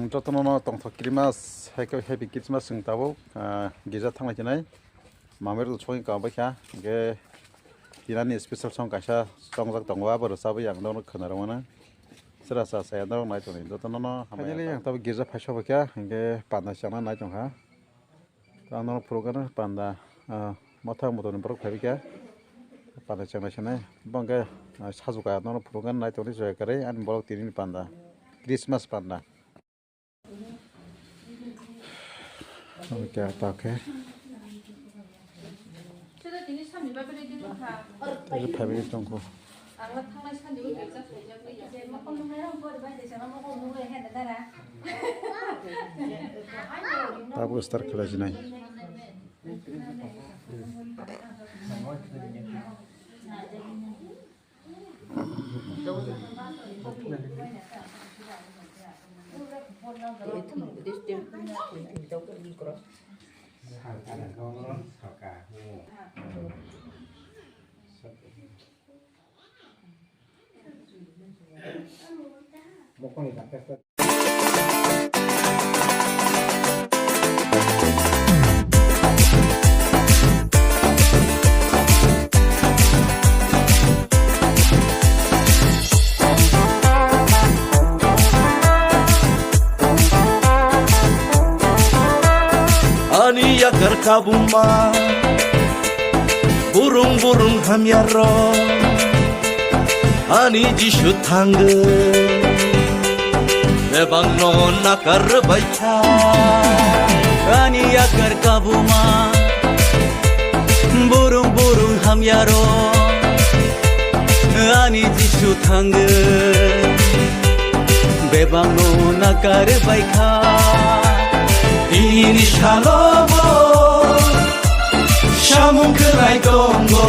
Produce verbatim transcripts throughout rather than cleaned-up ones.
Jotono no tongthok Christmas, happy, happy Christmas chwng tabuk, ah, girja thanglai chinai. Mamir rok chongwi kabaikha, hwnkhe tinani special song kaisa chongjak tongo, abo rwchabwi ang norok khwnarwmano. Chwra cha cha norok nai tongdi, jotono no hambai. Finally, ang tabuk girja phai sobaikha, hwnkhe panda chana nai tongkha. Ang norok phurukgano panda, ah, mothang motorni borok phaibaikha, panda chana sanai. Bo hwnkhe, ah, sajwkha norok phurukgano nai tongdi, joya kwrwi ani borok tinini panda, Christmas panda. Oke, oke. Oke, phaibwi tongkho. Tabuk start khlai sinai. Ani yakar kabuma, burung burung hamyaro, ani Jisu thangwi, bebak no nakar bai. Ani yakar kabuma, burung burung hamyaro, ani Jisu thangwi, bebak no nakar baikha. Ini salobo samung khlai tongo,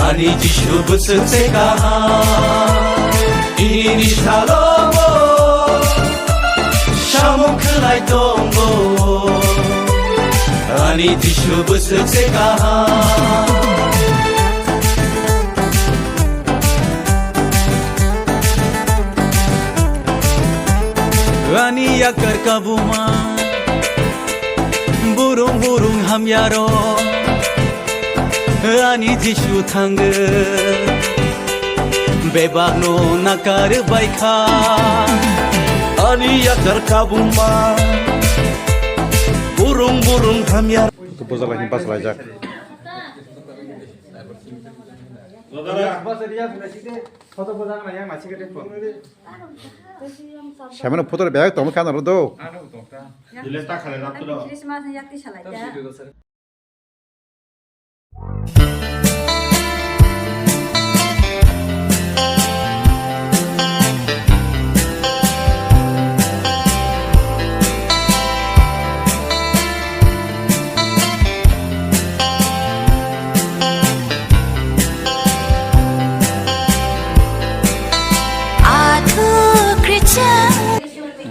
ani Jisu bwswk se kaham. Ini salobo samung khlai tongo, ani Jisu bwswk se kaham. Ani yakar kabuma, burung burung hamyaro, ani Jisu thangwi, bebak no nakar baikha. Ani yakar kabuma, burung burung hamyaro. Bujak lai, bas laijak. Samano photo bag tong kha naro do. Dile ta khale rap to. Christmas ni yakti salai da.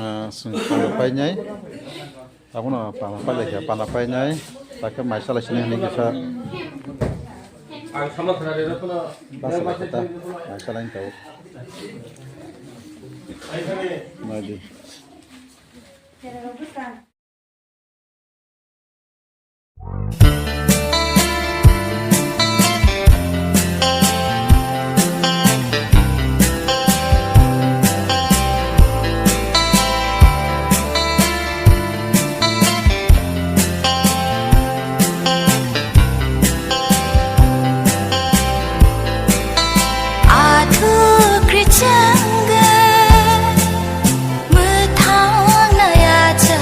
Ah, sung pala painai. Abono pala pailai kha, pala painai. Takhe mai salai sini hini kisa. Ang sama khna de, no, basa kata, mai salai tau. Mai di. Athu krichanga, mwthang naya cha.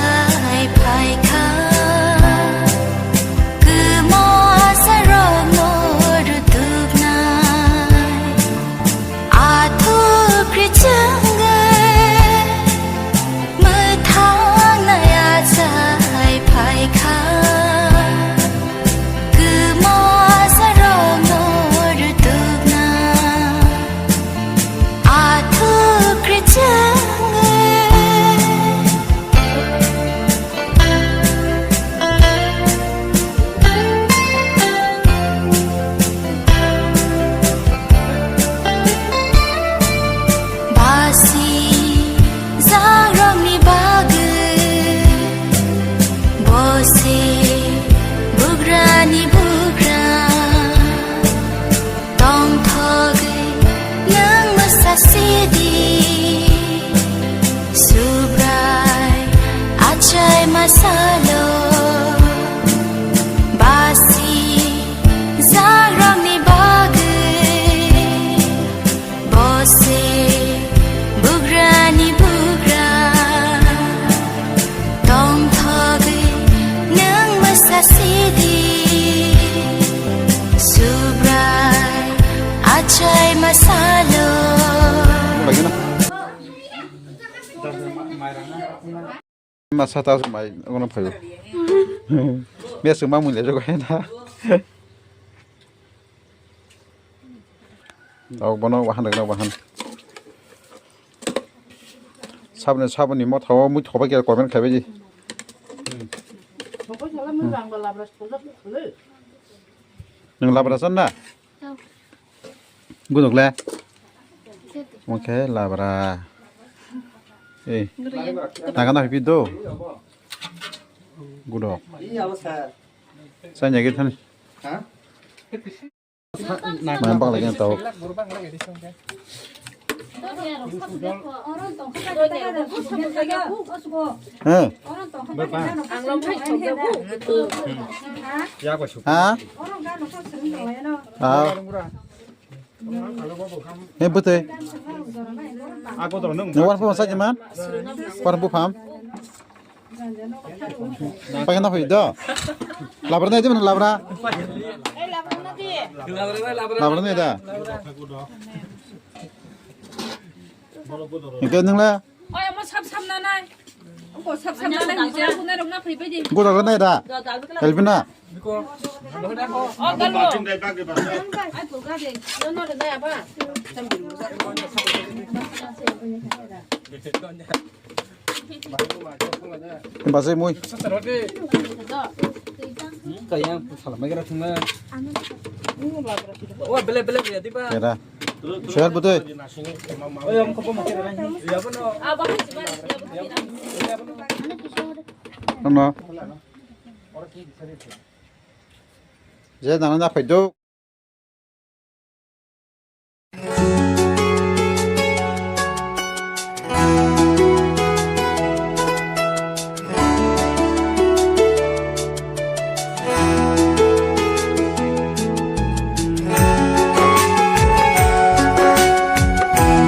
Chai masalo. Bagina. Masa ta mai ngono phayo. Mes ma mun le jogo hena. Au bono wahan rwgna wahan. Sabni sabni motha o mui thobai khe comment khaibai di. Nwng labra san na? Guduk le. Oke labra. Eh. Taga na pipi do. Gudok. Sanya gitu nih. Mana bang lagi yang tahu? Hah? Hah? Ah. Hei bwtwi. Nang war phone sa jima. War bu pham. Pakai na hoi do. Labra na jima labra. Labra na da. Hingke nang la. Oy, amo sap sap nanai. Amo sap sap nanai, mujia gunai rok na phai pai di. Gura rok nai da. Helpina. O, galo. Basai mui. Kaya salam mai kira thangna. O, bele, bele, bele, di ba. Kira. Soyar bwtwi. Ano. Je nana na phai do.